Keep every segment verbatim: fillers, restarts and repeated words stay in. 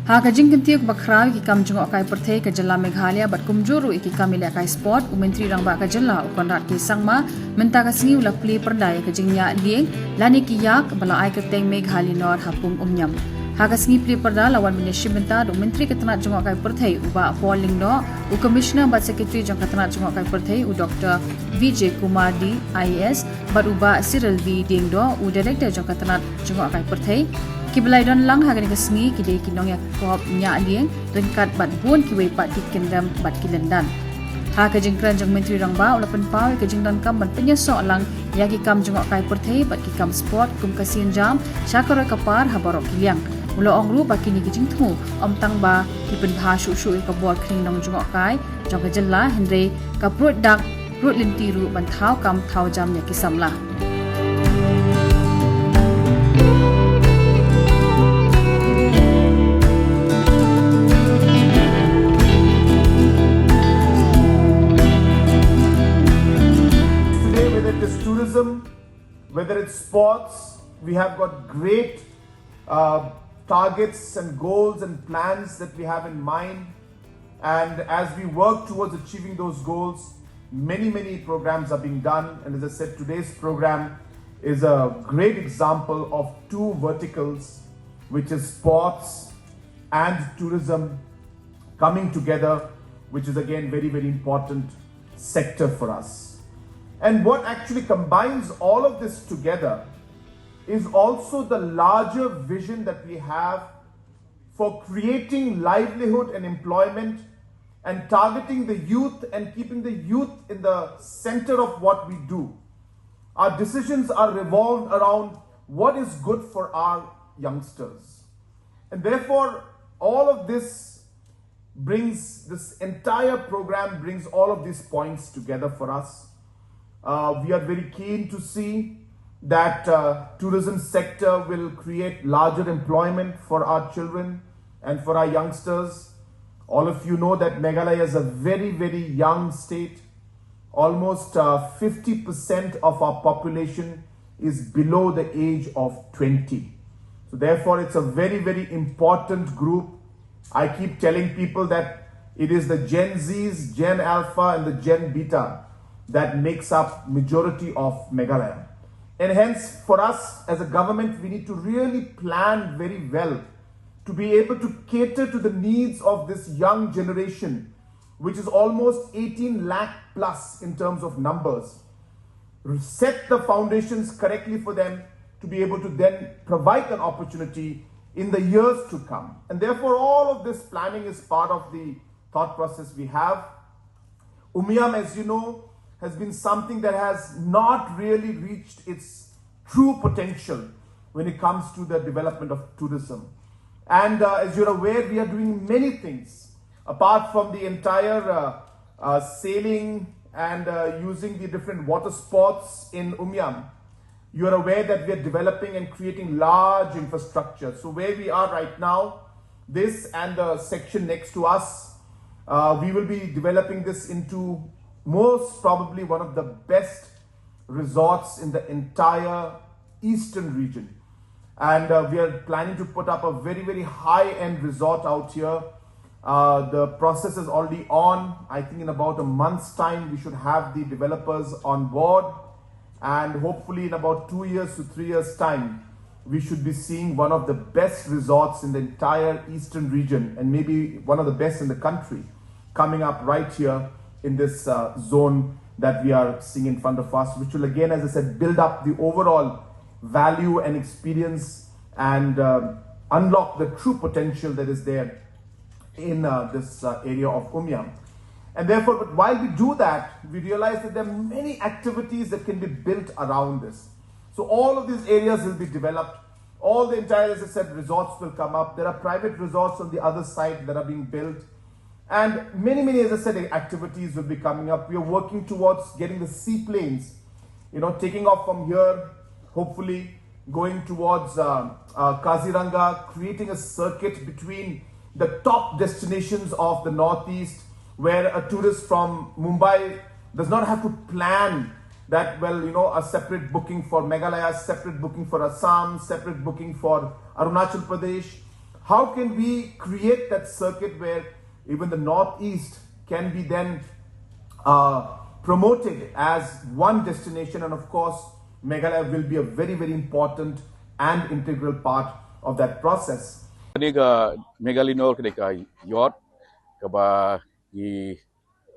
Ha ka jingkyntiew kaba khraw ïa ki kam jngohkai pyrthei ka jylla Meghalaya bad kumjuh ruh ïa ki kam ïalehkai sport, u Myntri Rangbah ka jylla u Conrad K Sangma mynta ka sngi u la plie pyrda ïa ka jingniah lieng lane ki ïak ba la ai kyrteng Meghalyanor ha Pung Umiam. Ha ka sngi plie pyrda la wan ban ïashim bynta da u Myntri ka tnat jngohkai pyrthei u Bah Paul Lyngdoh, u Commissioner bad Secretary jong ka tnat jngohkai pyrthei u Doctor Vijay Kumar D, I A S, bad u Bah Cyril V Diengdoh, u Director jong ka tnat jngohkai pyrthei. Kiba la ïadon lang ha kane ka sngi ki dei ki nongïakhop niah lieng ryngkat bad bun kiwei pat ki kyndem bad ki lyndan. Ha ka jingkren jong u Myntri Rangbah u la pynpaw ïa ka jingdonkam ban pynïasoh lang ïa ki kam jngohkai pyrthei bad ki kam sport kum ka sienjam sha ka roi ka par ha baroh ki liang. U la ong ruh ba kine ki jingthmu ym tang ba ki pynbha shuh shuh ïa ka bor khring nongjngohkai jong ka jylla, hynrei ka pruid dak pruid lynti ruh ban thaw kam thaw jam ïa ki samla. Today, whether it is tourism, whether it's sports, we have got great uh, targets and goals and plans that we have in mind. And as we work towards achieving those goals, many, many programs are being done. And as I said, today's program is a great example of two verticals, which is sports and tourism coming together, which is again very, very important sector for us. And what actually combines all of this together is also the larger vision that we have for creating livelihood and employment and targeting the youth and keeping the youth in the center of what we do. Our decisions are revolved around what is good for our youngsters. And therefore, all of this brings, this entire program brings all of these points together for us. Uh, we are very keen to see that uh, tourism sector will create larger employment for our children and for our youngsters. All of you know that Meghalaya is a very, very young state. Almost uh, fifty percent of our population is below the age of twenty. So therefore, it's a very, very important group. I keep telling people that it is the Gen Zs, Gen Alpha, and the Gen Beta that makes up majority of Meghalaya. And hence, for us as a government, we need to really plan very well to be able to cater to the needs of this young generation, which is almost eighteen lakh plus in terms of numbers, set the foundations correctly for them to be able to then provide that opportunity in the years to come. And therefore, all of this planning is part of the thought process we have. Umiam, as you know, has been something that has not really reached its true potential when it comes to the development of tourism. And uh, as you're aware, we are doing many things apart from the entire uh, uh, sailing and uh, using the different water sports in Umiam. You are aware that we are developing and creating large infrastructure. So where we are right now, this and the section next to us, uh, we will be developing this into most probably one of the best resorts in the entire eastern region. And uh, we are planning to put up a very, very high-end resort out here. Uh, the process is already on. I think in about a month's time, we should have the developers on board. And hopefully, in about two years to three years' time, we should be seeing one of the best resorts in the entire eastern region and maybe one of the best in the country coming up right here in this uh, zone that we are seeing in front of us, which will again, as I said, build up the overall value and experience and uh, unlock the true potential that is there in uh, this uh, area of Umiam. And therefore, but while we do that, we realize that there are many activities that can be built around this. So all of these areas will be developed. All the entire, as I said, resorts will come up. There are private resorts on the other side that are being built. And many, many, as I said, activities will be coming up. We are working towards getting the seaplanes, you know, taking off from here, hopefully going towards uh, uh, Kaziranga, creating a circuit between the top destinations of the Northeast, where a tourist from Mumbai does not have to plan that, well, you know, a separate booking for Meghalaya, separate booking for Assam, separate booking for Arunachal Pradesh. How can we create that circuit where even the Northeast can be then uh, promoted as one destination? And of course, Meghalaya will be a very, very important and integral part of that process. Kane ka Meghalaya Nor kane ka yacht kaba ngi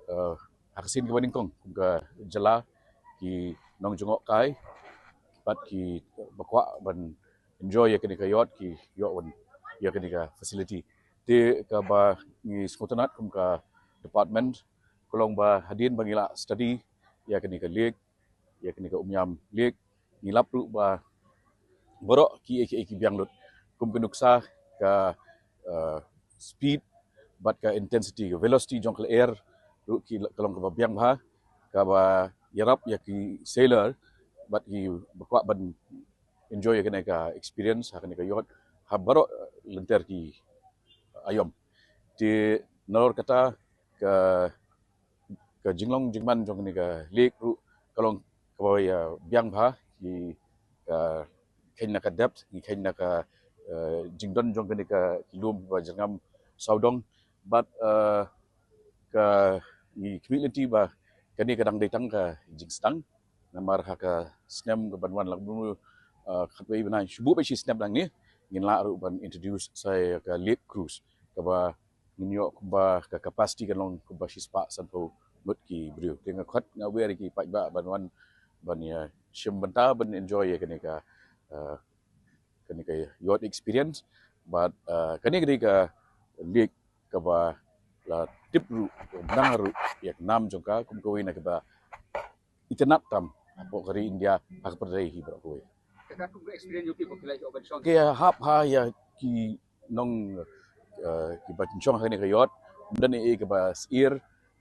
uh, ha ka sien kaba nyngkong kum ka jylla ki nongjngohkai bad kiba kwah ban enjoy ïa kane ka yacht ki ïoh wan ïa kane ka facility. Te kaba ngi sngewtynnat kum ka department ka long ba hadien ba ngi la study ïa kane ka lake, ïa kane ka Umiam Lake, ngi lap ruh ba baroh kiei kiei ki biang lut. Kum ka nuksa ka uh, speed bad ka intensity, ka velocity jong ka lyer ruh ki ka long kaba biang bha, kaba ïarap ïa ki sailor bad kiba kwah ban enjoy ïa kane ka experience ha kane ka yacht ha baroh lynter ki aïom. Te nalor kata ka ka jinglong jingman jong kane ka lake ruh ka long kaba ïa biang bha, ngi ka kheiñ na ka depth, ngi kheiñ na ka uh, jingdon jong kane ka ki lum ba jyrngam sawdong bad uh, ka ngi khmih lynti ba kane ka dang dei tang ka jingsdang. Namar ha ka snem ka ban wan la uh, khatwei bnai shu buh ba shi snem nangne ngin lah ruh ban introduce sa ïa ka lake cruise kaba ngin ïoh kumba ka capacity kan long kumba shispah sanphew ngut ki briew. Te nga khot nga wer ïa ki paidbah ban wan ban ïa shim bynta ban enjoy ïa kane ka uh, kane ka yacht experience bad uh, kane ka dei ka lake kaba la tip ruh, nang ruh ïa ka nam jong ka kum kawei na kaba itynnad tam hapoh ka ri India ha ka pyrthei hi baroh kawei. Kata kum ka experience jong phi ba phi la ïoh ban shong. Ki hap ha ïa ki nong uh, kiba shong ha kane ka yacht, ym don ei ei kaba syier,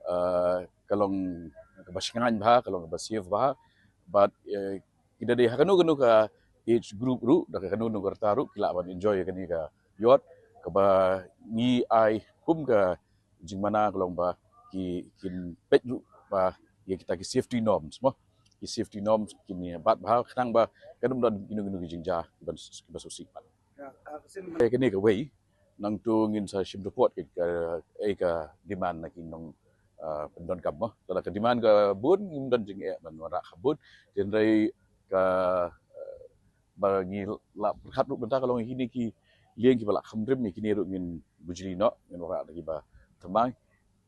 uh, ka long kaba shngaiñ bha, ka long kaba safe bha bad uh, ki da dei ha kano kano ka age group ruh, da kano kano ka rta ruh ki lah ban enjoy ïa kane ka yacht kaba ngi ai kum ka jingmana ka long ba ki kin peit ruh ba ïa kita ki safety norms mo. Ki safety norms kin ïa bat bha khnang ba kan ym don kino kino ki jingjia kiban kiba sngewsih pat. Ïa, ah, ka sien ïa kane kawei nangtu ngin sa shim report ka ei ka demand na ki nong uh, pyndonkam mo. Lada ka demand ka bun ngim don jingeh ban wanrah ka bun. Hynrei ka uh, ba ngi la pyrkhat ruh mynta ka long kine ki lieng kiba la kham rim ïa kine ruh ngin bujli noh ngin wanrah da kiba thymmai.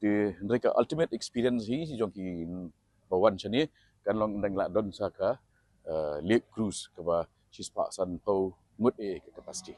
Te hynrei ka ultimate experience hi jong kiba wan shane kan long ynda ngi la don sa ka uh, lake cruise kaba shispah sanphew ngut eh ka capacity.